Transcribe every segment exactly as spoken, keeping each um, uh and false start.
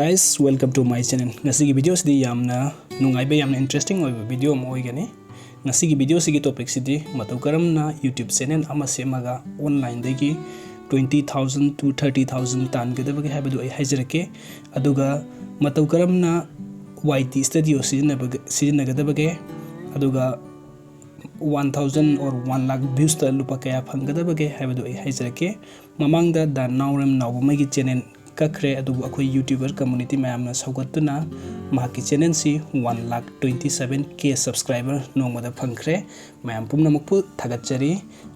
Guys, welcome to my channel. ꯉꯁꯤꯒꯤ video ꯁꯤꯗꯤ ꯌꯥꯝꯅ ꯅꯨꯡꯉꯥꯏꯕ, ꯌꯥꯝꯅ interesting ꯑꯣꯏꯕ video ꯑꯃ ꯑꯣꯏꯒꯅꯤ꯫ ꯉꯁꯤꯒꯤ video ꯁꯤꯒꯤ topic ꯁꯤꯗꯤ ꯃꯇꯧ ꯀꯔꯝꯅ YouTube channel ꯑꯃ ꯁꯦꯝꯃꯒ online ꯗꯒꯤ twenty thousand to thirty thousand ꯇꯥꯟꯒꯗꯕꯒꯦ ꯍꯥꯏꯕꯗꯨ ꯑꯩ ꯍꯥꯏꯖꯔꯛꯀꯦ꯫ ꯑꯗꯨꯒ ꯃꯇꯧ ꯀꯔꯝꯅ Y T Studio ꯁꯤꯖꯤꯟꯅꯕꯒ-, ꯁꯤꯖꯤꯟꯅꯒꯗꯕꯒꯦ, ꯑꯗꯨꯒ one thousand or one lakh views ꯇ ꯂꯨꯄꯥ ꯀꯌꯥ ꯐꯪꯒꯗꯕꯒꯦ ꯍꯥꯏꯕꯗꯨ ꯑꯩ ꯍꯥꯏꯖꯔꯛꯀꯦ꯫ ꯃꯃꯥꯡꯗ ꯗꯥ ꯅꯥꯎꯔꯦꯝ ꯅꯥꯎꯕꯃꯩꯒꯤ channel ꯀꯛꯈ꯭ꯔꯦ, ꯑꯗꯨꯕꯨ ꯑꯩꯈꯣꯏ YouTuber community ꯃꯌꯥꯝꯅ ꯁꯧꯒꯠꯇꯨꯅ ꯃꯍꯥꯛꯀꯤ channel ꯁꯤ one lakh twenty seven K subscriber ꯅꯣꯡꯃꯗ ꯐꯪꯈ꯭ꯔꯦ꯫ ꯃꯌꯥꯝ ꯄꯨꯝꯅꯃꯛꯄꯨ ꯊꯥꯒꯠꯆꯔꯤ꯫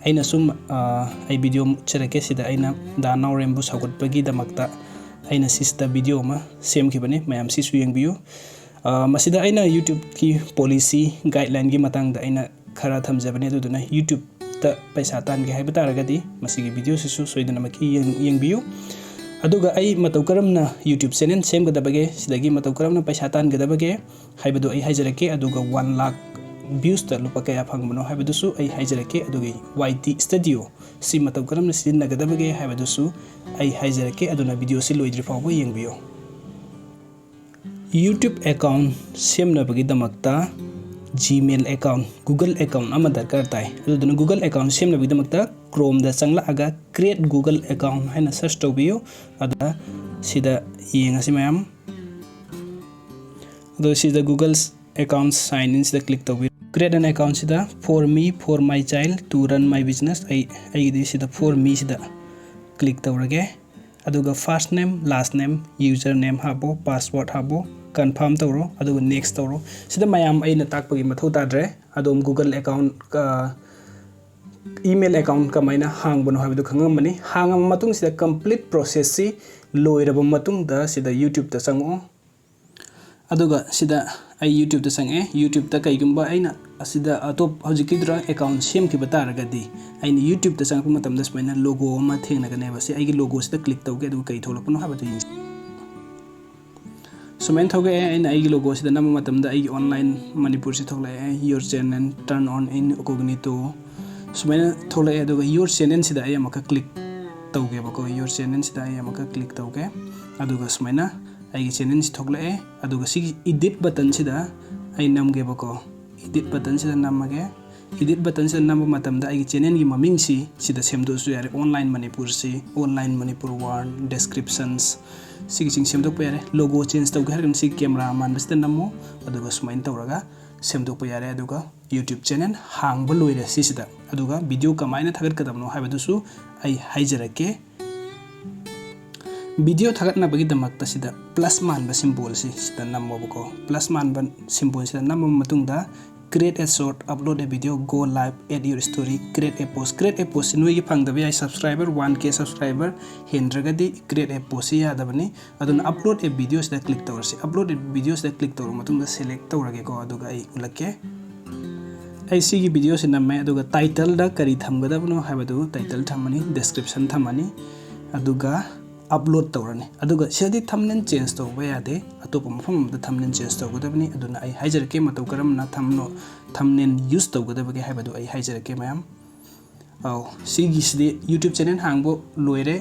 ꯑꯩꯅ ꯁꯨꯝ, ꯑ, ꯑꯩ video ꯑꯃ ꯎꯠꯆꯔꯛꯀꯦ꯫ ꯁꯤꯗ ꯑꯩꯅ ꯗꯥ ꯅꯥꯎꯔꯦꯝꯕꯨ ꯁꯧꯒꯠꯄꯒꯤꯗꯃꯛꯇ ꯑꯩꯅ ꯁꯤꯁꯤꯗ video ꯑꯃ ꯁꯦꯝꯈꯤꯕꯅꯤ, ꯃꯌꯥꯝ ꯁꯤꯁꯨ ꯌꯦꯡꯕꯤꯌꯨ꯫ ꯑ, ꯃꯁꯤꯗ ꯑꯩꯅ YouTube ꯀꯤ policy guideline ꯒꯤ ꯃꯇꯥꯡꯗ ꯑꯩꯅ ꯈꯔ ꯊꯝꯖꯕꯅꯤ, ꯑꯗꯨꯗꯨꯅ YouTube ꯇ ꯄꯩꯁꯥ ꯇꯥꯟꯒꯦ ꯍꯥꯏꯕ ꯇꯥꯔꯒꯗꯤ ꯃꯁꯤꯒꯤ video ꯁꯤꯁꯨ ꯁꯣꯏꯗꯅꯃꯛꯀꯤ ꯌꯦꯡ-, ꯌꯦꯡꯕꯤꯌꯨ꯫ ꯑꯗꯨꯒ ꯑꯩ ꯃꯇꯧ ꯀꯔꯝꯅ YouTube channel ꯁꯦꯝꯒꯗꯕꯒꯦ, ꯁꯤꯗꯒꯤ ꯃꯇꯧ ꯀꯔꯝꯅ ꯄꯩꯁꯥ ꯇꯥꯟꯒꯗꯕꯒꯦ ꯍꯥꯏꯕꯗꯨ ꯑꯩ ꯍꯥꯏꯖꯔꯛꯀꯦ꯫ ꯑꯗꯨꯒ one lakh views ꯇ ꯂꯨꯄꯥ ꯀꯌꯥ ꯐꯪꯕꯅꯣ ꯍꯥꯏꯕꯗꯨꯁꯨ ꯑꯩ ꯍꯥꯏꯖꯔꯛꯀꯦ꯫ ꯑꯗꯨꯒ Y T Studio ꯁꯤ ꯃꯇꯧ ꯀꯔꯝꯅ ꯁꯤꯖꯤꯟꯅꯒꯗꯕꯒꯦ ꯍꯥꯏꯕꯗꯨꯁꯨ ꯑꯩ ꯍꯥꯏꯖꯔꯛꯀꯦ꯫ ꯑꯗꯨꯅ video ꯁꯤ ꯂꯣꯏꯗ꯭ꯔꯤ ꯐꯥꯎꯕ ꯌꯦꯡꯕꯤꯌꯨ꯫ YouTube account ꯁꯦꯝꯅꯕꯒꯤꯗꯃꯛꯇ Gmail account, Google account ꯑꯃ ꯗꯔꯀꯥꯔ ꯇꯥꯏ꯫ ꯑꯗꯨꯗꯨꯅ Google account ꯁꯦꯝꯅꯕꯒꯤꯗꯃꯛꯇ Chrome ꯗ ꯆꯪꯂꯛꯑꯒ Create Google Account ꯍꯥꯏꯅ search ꯇꯧꯕꯤꯌꯨ꯫ ꯑꯗꯨꯗ ꯁꯤꯗ ꯌꯦꯡꯉꯁꯤ ꯃꯌꯥꯝ꯫ ꯑꯗꯣ ꯁꯤꯗ Google account sign in ꯁꯤꯗ click ꯇꯧꯕꯤꯌꯨ꯫ Create an account ꯁꯤꯗ for me, for my child, to run my business, ꯑꯩ, ꯑꯩꯒꯤꯗꯤ ꯁꯤꯗ for me ꯁꯤꯗ click ꯇꯧꯔꯒꯦ꯫ ꯑꯗꯨꯒ first name, last name, user name ꯍꯥꯞꯄꯣ, password ꯍꯥꯞꯄꯣ, confirm ꯇꯧꯔꯣ, ꯑꯗꯨꯒ next ꯇꯧꯔꯣ꯫ ꯁꯤꯗ ꯃꯌꯥꯝ ꯑꯩꯅ ꯇꯥꯛꯄꯒꯤ ꯃꯊꯧ ꯇꯥꯗ꯭ꯔꯦ꯫ ꯑꯗꯣꯝ Google account, ꯑ, email account ꯀꯃꯥꯏꯅ ꯍꯥꯡꯕꯅꯣ ꯍꯥꯏꯕꯗꯨ ꯈꯪꯉꯝꯃꯅꯤ꯫ ꯍꯥꯡꯉꯕ ꯃꯇꯨꯡꯁꯤꯗ complete process ꯁꯤ ꯂꯣꯏꯔꯕ ꯃꯇꯨꯡꯗ ꯁꯤꯗ YouTube ꯇ ꯆꯪꯉꯛꯑꯣ꯫ ꯑꯗꯨꯒ ꯁꯤꯗ ꯑꯩ YouTube ꯇ ꯆꯪꯉꯛꯑꯦ꯫ YouTube ꯇ ꯀꯩꯒꯨꯝꯕ ꯑꯩꯅ ꯑꯁꯤꯗ ꯑꯇꯣꯞ-, ꯍꯧꯖꯤꯛꯀꯤꯗꯨꯗ account ꯁꯦꯝꯈꯤꯕ ꯇꯥꯔꯒꯗꯤ, ꯑꯩꯅ YouTube ꯇ ꯆꯪꯉꯛꯄ ꯃꯇꯝꯗ ꯁꯨꯃꯥꯏꯅ logo ꯑꯃ ꯊꯦꯡꯅꯒꯅꯦꯕ꯫ ꯁꯤ ꯑꯩꯒꯤ logo ꯁꯤꯗ click ꯇꯧꯒꯦ, ꯑꯗꯨꯒ ꯀꯩ ꯊꯣꯛꯂꯛꯄꯅꯣ ꯍꯥꯏꯕꯗꯨ ꯌꯦꯡꯁꯤ꯫ ꯁꯨꯃꯥꯏꯅ ꯊꯣꯛꯂꯛꯑꯦ꯫ ꯑꯩꯅ ꯑꯩꯒꯤ logo ꯁꯤꯗ ꯅꯝꯕ ꯃꯇꯝꯗ ꯑꯩꯒꯤ online ꯃꯅꯤꯄꯨꯔꯁꯤ ꯊꯣꯛꯂꯛꯑꯦ, "Your channel turn on incognito" ꯁꯨꯃꯥꯏꯅ ꯊꯣꯛꯂꯛꯑꯦ꯫ ꯑꯗꯨꯒ your channel ꯁꯤꯗ ꯑꯩ ꯑꯃꯨꯛꯀ click ꯇꯧꯒꯦꯕꯀꯣ꯫ Your channel ꯁꯤꯗ ꯑꯩ ꯑꯃꯨꯛꯀ click ꯇꯧꯒꯦ꯫ ꯑꯗꯨꯒ ꯁꯨꯃꯥꯏꯅ ꯑꯩꯒꯤ ꯆꯦꯅꯦꯜꯁꯤ ꯊꯣꯛꯂꯛꯑꯦ꯫ ꯑꯗꯨꯒ ꯁꯤꯒꯤ edit buttonꯁꯤꯗ ꯑꯩ ꯅꯝꯒꯦꯕꯀꯣ꯫ Edit buttonꯁꯤꯗ ꯅꯝꯃꯒꯦ꯫ Edit buttonꯁꯤꯗ ꯅꯝꯕ ꯃꯇꯝꯗ ꯑꯩꯒꯤ ꯆꯦꯅꯦꯜꯒꯤ ꯃꯃꯤꯡꯁꯤ ꯁꯤꯗ ꯁꯦꯝꯗꯣꯛꯑꯁꯨ ꯌꯥꯔꯦ꯫ Online Manipurꯁꯤ, Online Manipur One, descriptions, ꯁꯤꯒꯤꯁꯤꯡ ꯁꯦꯝꯗꯣꯛꯄ ꯌꯥꯔꯦ꯫ Logo change ꯇꯧꯒꯦ ꯍꯥꯏꯔꯒꯅ ꯁꯤ camera ꯃꯥꯟꯕꯁꯤꯗ ꯅꯝꯃꯣ, ꯑꯗꯨꯒ ꯁꯨꯃꯥꯏꯅ ꯇꯧꯔꯒ ꯁꯦꯝꯗꯣꯛꯄ ꯌꯥꯔꯦ꯫ ꯑꯗꯨꯒ YouTube channel ꯍꯥꯡꯕ ꯂꯣꯏꯔꯦ ꯁꯤꯁꯤꯗ꯫ ꯑꯗꯨꯒ video ꯀꯃꯥꯏꯅ ꯊꯥꯒꯠꯀꯗꯕꯅꯣ ꯍꯥꯏꯕꯗꯨꯁꯨ ꯑꯩ ꯍꯥꯏꯖꯔꯛꯀꯦ꯫ Video ꯊꯥꯒꯠꯅꯕꯒꯤꯗꯃꯛꯇ ꯁꯤꯗ plus ꯃꯥꯟꯕ symbolꯁꯤ ꯁꯤꯗ ꯅꯝꯃꯣꯕꯀꯣ꯫ Plus ꯃꯥꯟꯕ symbolꯁꯤꯗ ꯅꯝꯃꯕ ꯃꯇꯨꯡꯗ create a short, upload a video, go live, add your story, create a post꯫ Create a postꯁꯤ ꯅꯣꯏꯒꯤ ꯐꯪꯗꯕ ꯌꯥꯏ, subscriber one K subscriber ꯍꯦꯟꯗ꯭ꯔꯒꯗꯤ create a postꯁꯤ ꯌꯥꯗꯕꯅꯤ꯫ ꯑꯗꯨꯅ upload a videoꯁꯤꯗ click ꯇꯧꯔꯁꯤ꯫ Upload a videoꯁꯤꯗ click ꯇꯧꯔꯕ ꯃꯇꯨꯡꯗ select ꯇꯧꯔꯒꯦꯀꯣ, ꯑꯗꯨꯒ ꯑꯩ ꯎꯠꯂꯛꯀꯦ꯫ ꯑꯩ ꯁꯤꯒꯤ videoꯁꯤ ꯅꯝꯃꯦ, ꯑꯗꯨꯒ titleꯗ ꯀꯔꯤ ꯊꯝꯒꯗꯕꯅꯣ ꯍꯥꯏꯕꯗꯨ title ꯊꯝꯃꯅꯤ, description ꯊꯝꯃꯅꯤ, ꯑꯗꯨꯒ upload ꯇꯧꯔꯅꯤ꯫ ꯑꯗꯨꯒ ꯁꯤꯗꯗꯤ thumbnail change ꯇꯧꯕ ꯌꯥꯗꯦ, ꯑꯇꯣꯞꯄ ꯃꯐꯝ ꯑꯃꯗ thumbnail change ꯇꯧꯒꯗꯕꯅꯤ꯫ ꯑꯗꯨꯅ ꯑꯩ ꯍꯥꯏꯖꯔꯛꯀꯦ ꯃꯇꯧ ꯀꯔꯝꯅ thumbnail, thumbnail use ꯇꯧꯒꯗꯕꯒꯦ ꯍꯥꯏꯕꯗꯨ ꯑꯩ ꯍꯥꯏꯖꯔꯛꯀꯦ ꯃꯌꯥꯝ꯫ ꯑꯧ, ꯁꯤꯒꯤꯁꯤꯗꯤ YouTube channel ꯍꯥꯡꯕ ꯂꯣꯏꯔꯦ,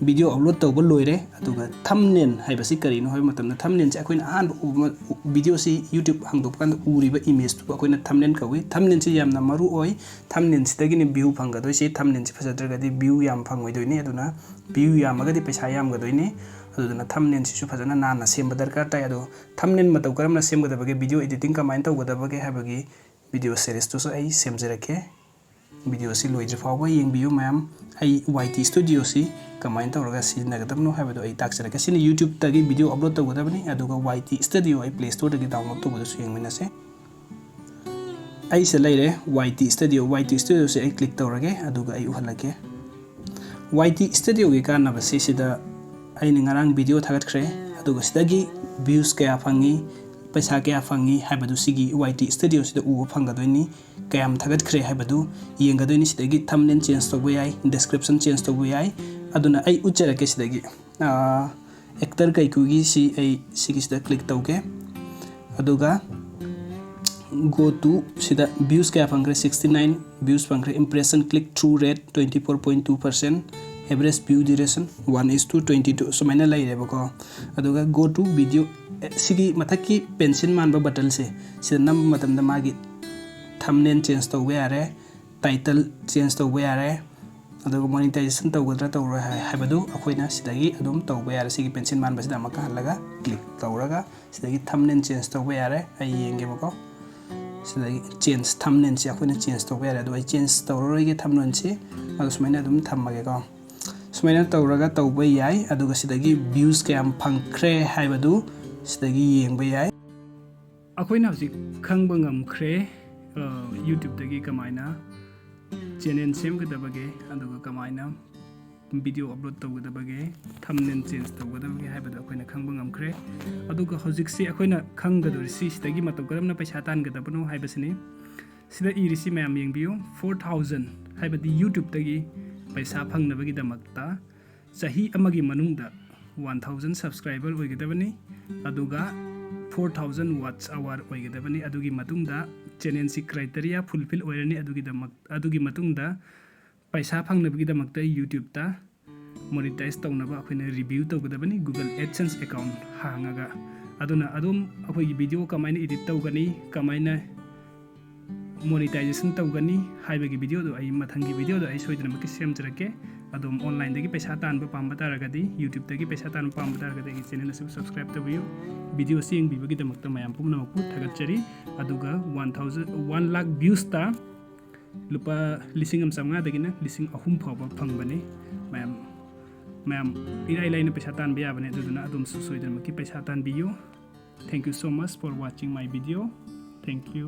video upload ꯇꯧꯕ ꯂꯣꯏꯔꯦ꯫ ꯑꯗꯨꯒ thumbnail ꯍꯥꯏꯕꯁꯤ ꯀꯔꯤꯅꯣ ꯍꯥꯏꯕ ꯃꯇꯝꯗ, thumbnailꯁꯦ ꯑꯩꯈꯣꯏꯅ ꯑꯍꯥꯟꯕ ꯎꯕ videoꯁꯤ YouTube ꯍꯥꯡꯗꯣꯛꯄ ꯀꯥꯟꯗ ꯎꯔꯤꯕ imageꯇꯨ ꯑꯩꯈꯣꯏꯅ thumbnail ꯀꯧꯏ꯫ Thumbnailꯁꯤ ꯌꯥꯝꯅ ꯃꯔꯨ ꯑꯣꯏ꯫ Thumbnailꯁꯤꯗꯒꯤꯅꯤ view ꯐꯪꯒꯗꯣꯏꯁꯤ꯫ Thumbnailꯁꯤ ꯐꯖꯗ꯭ꯔꯒꯗꯤ view ꯌꯥꯝ ꯐꯪꯉꯣꯏꯗꯣꯏꯅꯤ꯫ ꯑꯗꯨꯅ view ꯌꯥꯝꯃꯒꯗꯤ ꯄꯩꯁꯥ ꯌꯥꯝꯒꯗꯣꯏꯅꯤ꯫ ꯑꯗꯨꯗꯨꯅ thumbnailꯁꯤꯁꯨ ꯐꯖꯅ ꯅꯥꯟꯅ ꯁꯦꯝꯕ ꯗꯔꯀꯥꯔ ꯇꯥꯏ꯫ ꯑꯗꯣ thumbnail ꯃꯇꯧ ꯀꯔꯝꯅ ꯁꯦꯝꯒꯗꯕꯒꯦ, video editing ꯀꯃꯥꯏꯅ ꯇꯧꯒꯗꯕꯒꯦ ꯍꯥꯏꯕꯒꯤ video seriesꯇꯨꯁꯨ ꯑꯩ ꯁꯦꯝꯖꯔꯛꯀꯦ꯫ Videoꯁꯤ ꯂꯣꯏꯗ꯭ꯔꯤ ꯐꯥꯎꯕ ꯌꯦꯡꯕꯤꯌꯨ ꯃꯌꯥꯝ꯫ ꯑꯩ YT Studioꯁꯤ ꯀꯃꯥꯏꯅ ꯇꯧꯔꯒ ꯁꯤꯖꯤꯟꯅꯒꯗꯕꯅꯣ ꯍꯥꯏꯕꯗꯣ ꯑꯩ ꯇꯥꯛꯆꯔꯛꯀꯦ꯫ ꯁꯤꯅ YouTubeꯇꯒꯤ video upload ꯇꯧꯒꯗꯕꯅꯤ, ꯑꯗꯨꯒ YT Studio ꯑꯩ Play Storeꯗꯒꯤ download ꯇꯧꯕꯗꯨꯁꯨ ꯌꯦꯡꯃꯤꯟꯅꯁꯦ꯫ ꯑꯩꯁꯤꯗ ꯂꯩꯔꯦ YT Studio꯫ YT Studioꯁꯦ ꯑꯩ click ꯇꯧꯔꯒꯦ, ꯑꯗꯨꯒ ꯑꯩ ꯎꯍꯜꯂꯛꯀꯦ꯫ YT Studioꯒꯤ ꯀꯥꯟꯅꯕꯁꯤ ꯁꯤꯗ ꯑꯩꯅ ꯉꯔꯥꯡ video ꯊꯥꯒꯠꯈ꯭ꯔꯦ, ꯑꯗꯨꯒ ꯁꯤꯗꯒꯤ views ꯀꯌꯥ ꯐꯪꯉꯤ, ꯄꯩꯁꯥ ꯀꯌꯥ ꯐꯪꯉꯤ ꯍꯥꯏꯕꯗꯨ ꯁꯤꯒꯤ YT Studioꯁꯤꯗ ꯎꯕ ꯐꯪꯒꯗꯣꯏꯅꯤ꯫ ꯀꯌꯥꯝ ꯊꯥꯒꯠꯈ꯭ꯔꯦ ꯍꯥꯏꯕꯗꯨ ꯌꯦꯡꯒꯗꯣꯏꯅꯤ꯫ ꯁꯤꯗꯒꯤ thumbnail change ꯇꯧꯕ ꯌꯥꯏ, description change ꯇꯧꯕ ꯌꯥꯏ꯫ ꯑꯗꯨꯅ ꯑꯩ ꯎꯠꯆꯔꯛꯀꯦ ꯁꯤꯗꯒꯤ꯫ ꯑꯥ, actor ꯀꯩꯀꯨꯒꯤ ꯁꯤ ꯑꯩ ꯁꯤꯒꯤꯁꯤꯗ click ꯇꯧꯒꯦ꯫ ꯑꯗꯨꯒ go to ꯁꯤꯗ views ꯀꯌꯥ ꯐꯪꯈ꯭ꯔꯦ? Sixty nine views ꯐꯪꯈ꯭ꯔꯦ꯫ Impression click through rate twenty four point two percent꯫ Average view duration one is to twenty two ꯁꯨꯃꯥꯏꯅ ꯂꯩꯔꯦꯕꯀꯣ꯫ ꯑꯗꯨꯒ go to video, ꯑꯦ, ꯁꯤꯒꯤ ꯃꯊꯛꯀꯤ pencil ꯃꯥꯟꯕ buttonꯁꯦ, ꯁꯤꯗ ꯅꯝꯕ ꯃꯇꯝꯗ ꯃꯥꯒꯤ thumbnail change ꯇꯧꯕ ꯌꯥꯔꯦ, title change ꯇꯧꯕ ꯌꯥꯔꯦ, ꯑꯗꯨꯒ monetization ꯇꯧꯒꯗ꯭ꯔꯥ ꯇꯧꯔꯣꯏ ꯍꯥꯏ-, ꯍꯥꯏꯕꯗꯨ ꯑꯩꯈꯣꯏꯅ ꯁꯤꯗꯒꯤ ꯑꯗꯨꯝ ꯇꯧꯕ ꯌꯥꯔꯦ꯫ ꯁꯤꯒꯤ pencil ꯃꯥꯟꯕꯁꯤꯗ ꯑꯃꯨꯛꯀ ꯍꯜꯂꯒ click ꯇꯧꯔꯒ ꯁꯤꯗꯒꯤ thumbnail change ꯇꯧꯕ ꯌꯥꯔꯦ꯫ ꯑꯩ ꯌꯦꯡꯒꯦꯕꯀꯣ꯫ ꯁꯤꯗꯒꯤ change thumbnailꯁꯦ ꯑꯩꯈꯣꯏꯅ change ꯇꯧꯕ ꯌꯥꯔꯦ꯫ ꯑꯗꯣ ꯑꯩ change ꯇꯧꯔꯔꯣꯏꯒꯦ thumbnailꯁꯦ꯫ ꯑꯗꯣ ꯁꯨꯃꯥꯏꯅ ꯑꯗꯨꯝ ꯊꯝꯃꯒꯦꯀꯣ꯫ ꯁꯨꯃꯥꯏꯅ ꯇꯧꯔꯒ ꯇꯧꯕ ꯌꯥꯏ꯫ ꯑꯗꯨꯒ ꯁꯤꯗꯒꯤ views ꯀꯌꯥꯝ ꯐꯪꯈ꯭ꯔꯦ ꯍꯥꯏꯕꯗꯨ ꯁꯤꯗꯒꯤ ꯌꯦꯡꯕ ꯌꯥꯏ꯫ ꯑꯩꯈꯣꯏꯅ ꯍꯧꯖꯤꯛ ꯈꯪꯕ ꯉꯝꯈ꯭ꯔꯦ, ꯑ, YouTubeꯇꯒꯤ ꯀꯃꯥꯏꯅ channel ꯁꯦꯝꯒꯗꯕꯒꯦ, ꯑꯗꯨꯒ ꯀꯃꯥꯏꯅ video upload ꯇꯧꯒꯗꯕꯒꯦ, thumbnail change ꯇꯧꯒꯗꯕꯒꯦ ꯍꯥꯏꯕꯗꯣ ꯑꯩꯈꯣꯏꯅ ꯈꯪꯕ ꯉꯝꯈ꯭ꯔꯦ꯫ ꯑꯗꯨꯒ ꯍꯧꯖꯤꯛꯁꯤ ꯑꯩꯈꯣꯏꯅ ꯈꯪꯒꯗꯧꯔꯤꯁꯤ ꯁꯤꯗꯒꯤ ꯃꯇꯧ ꯀꯔꯝꯅ ꯄꯩꯁꯥ ꯇꯥꯟꯒꯗꯕꯅꯣ ꯍꯥꯏꯕꯁꯤꯅꯤ꯫ ꯁꯤꯗ ꯏꯔꯤꯁꯤ ꯃꯌꯥꯝ ꯌꯦꯡꯕꯤꯌꯨ, four thousand, ꯍꯥꯏꯕꯗꯤ YouTubeꯇꯒꯤ ꯄꯩꯁꯥ ꯐꯪꯅꯕꯒꯤꯗꯃꯛꯇ ꯆꯍꯤ ꯑꯃꯒꯤ ꯃꯅꯨꯡꯗ one thousand subscriber ꯑꯣꯏꯒꯗꯕꯅꯤ, ꯑꯗꯨꯒ four thousand watch hour ꯑꯣꯏꯒꯗꯕꯅꯤ꯫ ꯑꯗꯨꯒꯤ ꯃꯇꯨꯡꯗ channelꯁꯤ criteria fulfill ꯑꯣꯏꯔꯅꯤ꯫ ꯑꯗꯨꯒꯤꯗꯃꯛ, ꯑꯗꯨꯒꯤ ꯃꯇꯨꯡꯗ ꯄꯩꯁꯥ ꯐꯪꯅꯕꯒꯤꯗꯃꯛꯇ YouTubeꯇ monetize ꯇꯧꯅꯕ ꯑꯩꯈꯣꯏꯅ review ꯇꯧꯒꯗꯕꯅꯤ, Google AdSense account ꯍꯥꯡꯉꯒ꯫ ꯑꯗꯨꯅ ꯑꯗꯨꯝ ꯑꯩꯈꯣꯏꯒꯤ video ꯀꯃꯥꯏꯅ edit ꯇꯧꯒꯅꯤ, ꯀꯃꯥꯏꯅ monetization ꯇꯧꯒꯅꯤ ꯍꯥꯏꯕꯒꯤ videoꯗꯣ ꯑꯩ ꯃꯊꯪꯒꯤ videoꯗꯣ ꯑꯩ ꯁꯣꯏꯗꯅꯃꯛꯀꯤ ꯁꯦꯝꯖꯔꯛꯀꯦ꯫ ꯑꯗꯨꯝ onlineꯗꯒꯤ ꯄꯩꯁꯥ ꯇꯥꯟꯕ ꯄꯥꯝꯕ ꯇꯥꯔꯒꯗꯤ, YouTubeꯇꯒꯤ ꯄꯩꯁꯥ ꯇꯥꯟꯕ ꯄꯥꯝꯕ ꯇꯥꯔꯒꯗꯤ ꯑꯩꯒꯤ channel ꯑꯁꯤꯕꯨ subscribe ꯇꯧꯕꯤꯌꯨ꯫ Videoꯁꯤ ꯌꯦꯡꯕꯤꯕꯒꯤꯗꯃꯛꯇ ꯃꯌꯥꯝ ꯄꯨꯝꯅꯃꯛꯄꯨ ꯊꯥꯒꯠꯆꯔꯤ꯫ ꯑꯗꯨꯒ one thousand, one lakh viewsꯇ ꯂꯨꯄꯥ ꯂꯤꯁꯤꯡ ꯑꯃ ꯆꯥꯝꯃꯉꯥꯗꯒꯤꯅ ꯂꯤꯁꯤꯡ ꯑꯍꯨꯝ ꯐꯥꯎꯕ ꯐꯪꯕꯅꯤ꯫ ꯃꯌꯥꯝ, ꯃꯌꯥꯝ ꯏꯔꯥꯏ ꯂꯥꯏꯅ ꯄꯩꯁꯥ ꯇꯥꯟꯕ ꯌꯥꯕꯅꯤ꯫ ꯑꯗꯨꯗꯨꯅ ꯑꯗꯣꯝꯁꯨ ꯁꯣꯏꯗꯅꯃꯛꯀꯤ ꯄꯩꯁꯥ ꯇꯥꯟꯕꯤꯌꯨ꯫ Thank you so much for watching my video. Thank you.